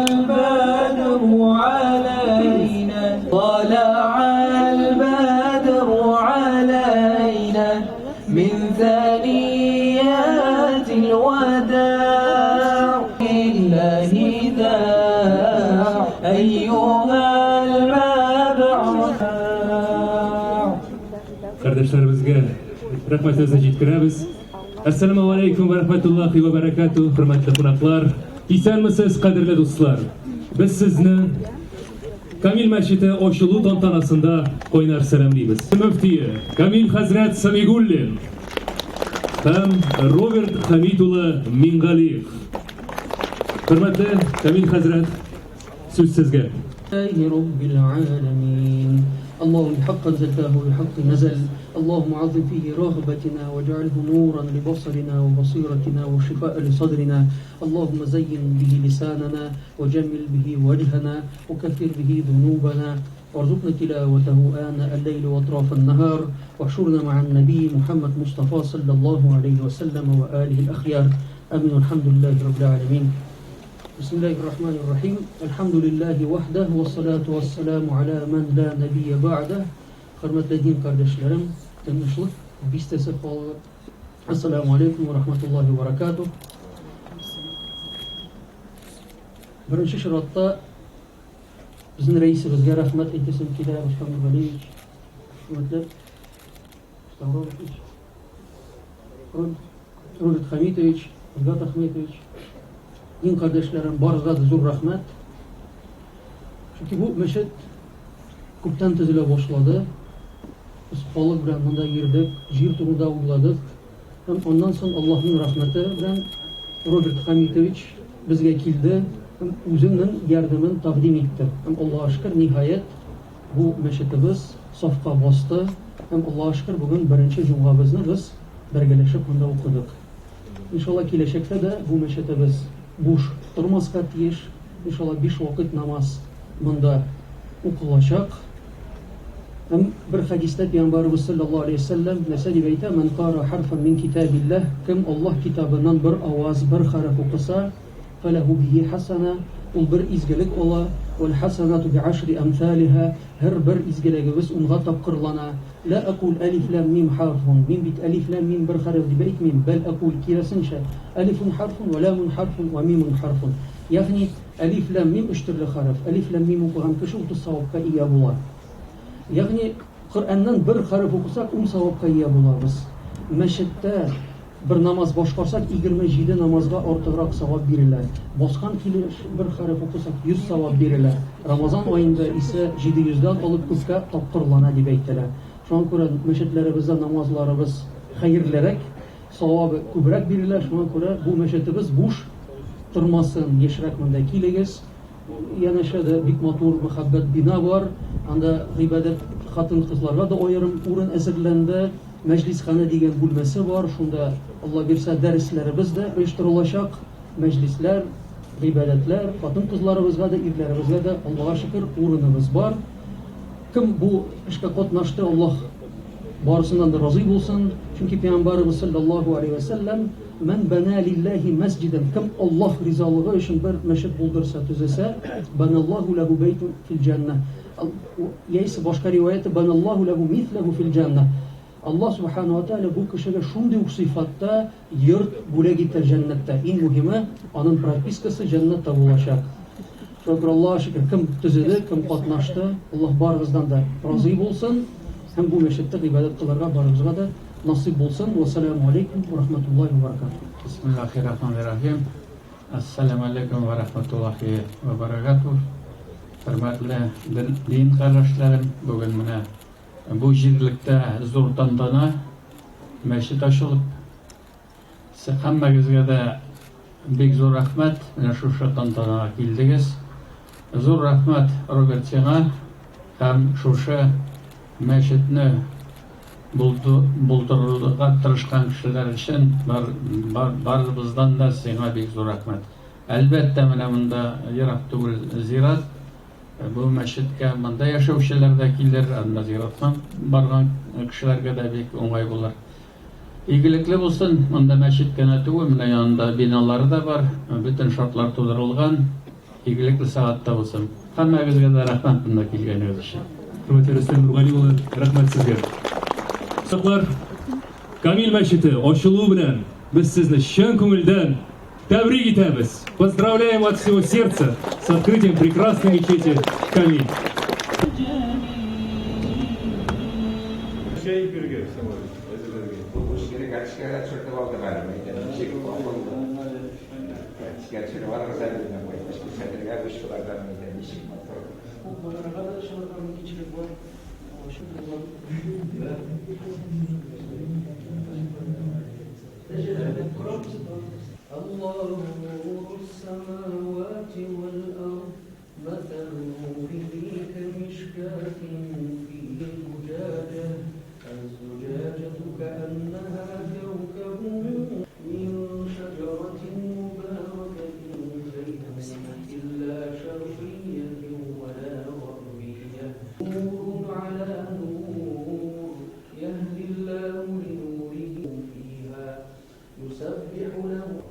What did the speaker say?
البدر علينا طلع البدر علينا من ثنيات الوداع لله داع أيها المبعوث. Кардәшләребезгә рәхмәтебезне җиткерәбез. Әссәламу алейкум ва рахматуллахи ва баракату, хөрмәтле кунаклар. Исәнмесез, кадерле дуслар. Без сезне Камил мәчете ачылу тантанасында кайнар сәламлибез. Мөфтие Камил хәзрәт Самигуллин һәм Роберт Хәмит улы Мингалиев. Хөрмәтле Камил хәзрәт, сүз сезгә. رب العالمين اللهم بحق أنزلته وبحق نزل اللهم عظم فيه رغبتنا واجعله نورا لبصرنا وبصيرتنا وشفاء لصدرنا اللهم زين به لساننا وجمل به وجهنا وكفر به ذنوبنا وارزقنا تلاوته آناء الليل وأطراف النهار واحشرنا مع النبي محمد مصطفى صلى الله عليه وسلم وآله الأخيار آمين والحمد لله رب العالمين. بسم الله الرحمن الرحيم الحمد لله وحده والصلاة والسلام على من لا نبي بعده. Хөрмәтле дин кардәшләрем, Тынычлык бистәсе халкы, Ассаламу алейкум ва рахматуллахи ва баракатух. Беренче чиратта безнең рәисебезгә рәхмәт әйтәсем килә, Рөстәм Нургалиевич. Хөрмәтле Рөстәм Робертович, Роберт Хамитович, Илгат Ахметович, дин кардәшләрем, барыгызга да зур рәхмәт. Чөнки бу мәчет күптән төзелә башлады. Без халык белән монда йөрдек, җир турында уйладык. Һәм аннан соң Аллаһның рәхмәте белән Роберт Хамитович безгә килде һәм үзенең ярдәмен тәкъдим итте. Һәм Аллаһка шөкер, ниһаять, бу мәчетебез сафка басты. Һәм Аллаһка шөкер, бүген беренче җомгабызны без бергәләшеп монда укыдык. Иншалла, киләчәктә дә бу мәчетебез буш тормаска тиеш. Иншалла, биш вакыт намаз монда укылачак. Һәм бер хәдистә Пәйгамбәребез саллаллаһу алейһи ва сәлләм нәрсә дип әйтә? Ман кара харфан мин китабиллаһ, кем Аллаһ китабыннан бер аваз, бер хәреф укыса, фәләһу бихи хәсәнә, ул бер изгелек ала, вәл хәсәнәту би ашри әмсалиһа, һәр бер изгелегебез унга тапкырлана. Лә әкүл әлиф ләм мим хәрфун, мин бит әлиф ләм мим бер хәреф дип әйтмим, бәл әкүл, киресенчә, әлифун хәрфун вә ләмун хәрфун вә мимун хәрфун. Ягъни, әлиф ләм мим өч төрле хәреф. Әлиф ләм мим укыган кеше 30 савапка ия була. Ягъни, Коръәннән бер хәреф укысак, ун савапка ия булабыз. Мәчеттә бер намаз башкарсак, 27 намазга артыграк савап бирелә. Баскан килеш бер хәреф укысак, 100 савап бирелә. Рамазан аенда исә 700 дән алып күпкә тапкырлана дип әйтелә. Шуңа күрә мәчетләребездә намазларыбыз хәерлерәк, савабы күбрәк бирелә. Шуңа күрә бу мәчетебез буш тормасын, ешрак монда килегез. Янәшәдә бик матур мәхәббәт бина бар. Анда гыйбадәт хатын-кызларга да аерым урын әзерләнде. Мәҗлисханә дигән бүлмәсе бар. Шунда, Алла бирсә, дәресләребез дә оештырылачак. Мәҗлисләр, гыйбадәтләр, хатын-кызларыбызга да, ирләребезгә дә, Аллага шөкер, урыныбыз бар. Кем бу эшкә катнашты, Аллаһ барысыннан да разый булсын. Чөнки Пәйгамбәребез саллаллаһу алейһи ва сәлләм: "Мән бана лиллаһи мәсҗидән", кем Аллаһ ризалыгы өчен бер мәчет булдырса, төзесә, баналлаһу ләһу бәйтун фил җәннә. Яисә башка риваяте баналлаһу ләһу мисләһу фил җәннә. Аллаһ субхана ва тааля бу кешегә шундый ук сыйфатта йорт бүләк итәр җәннәттә. Иң мөһиме, аның пропискасы җәннәттә булачак. Шуңа күрә Аллаһка шөкер, кем төзеде, кем катнашты, Аллаһ барыгыздан да разый булсын һәм бу мәчеттә гыйбадәт кылырга барыбызга да насыйп булсын. Вассаламу алейкум ва рахматуллахи ва баракатуһ. Бисмиллахи рахмани рахим. Ассаламу алейкум ва рахматуллахи ва баракатуһ. Хөрмәтле дин кардәшләрем, бүген менә бу җирлектә зур тантана, мәчет ачылып, һәммәгезгә дә бик зур рәхмәт, менә шушы тантанага килдегез. Зур рәхмәт, Роберт, сиңа һәм шушы мәчетне Булдырырга тырышкан кешеләр өчен бар, бар, барыбыздан да сиңа бик зур рәхмәт. Әлбәттә, менә монда ерак түгел зират. Бу мәчеткә монда яшәүчеләр дә килер, анда зиратка барган кешеләргә дә бик уңай булыр. Игелекле булсын, монда мәчет кенә түгел, менә янында биналары да бар, бөтен шартлар тудырылган. Игелекле сәгатьтә булсын. Һәммәгезгә дә рәхмәт монда килгәнегез өчен. Хөрмәтле Рөстәм Нургали улы, рәхмәт сезгә. Саклар, Камил мәчете ачылуы белән без сезне чын күңелдән тәбрик итәбез. Поздравляем от всего сердца с открытием прекрасной мечети Камиль. Чәй биргән әзерләргә. Бу эшкә карточкага төшертеп алдым әле. Әйтәм, ничек акыллы. Карточкага төшереп алыгыз әле, дидем, кайткач күрсәтергә бу шулардан, әйтәм, ничек матур. Манарага да чыгарга мөмкинчелек бар. Аллаһу нурус самавати вәл ард, мәсәлу нурихи кәмишкәтин фихи зуҗаҗә, әз-зуҗаҗәту кәәннәһа кәүкәбун мин шәҗәрәтин мубарәкәтин зәйтүнәтин лә шәркыйятин вә лә гарбийә, нурун галә нур, Яһдиллаһу линурихи фиһа юсаббиху ләһу.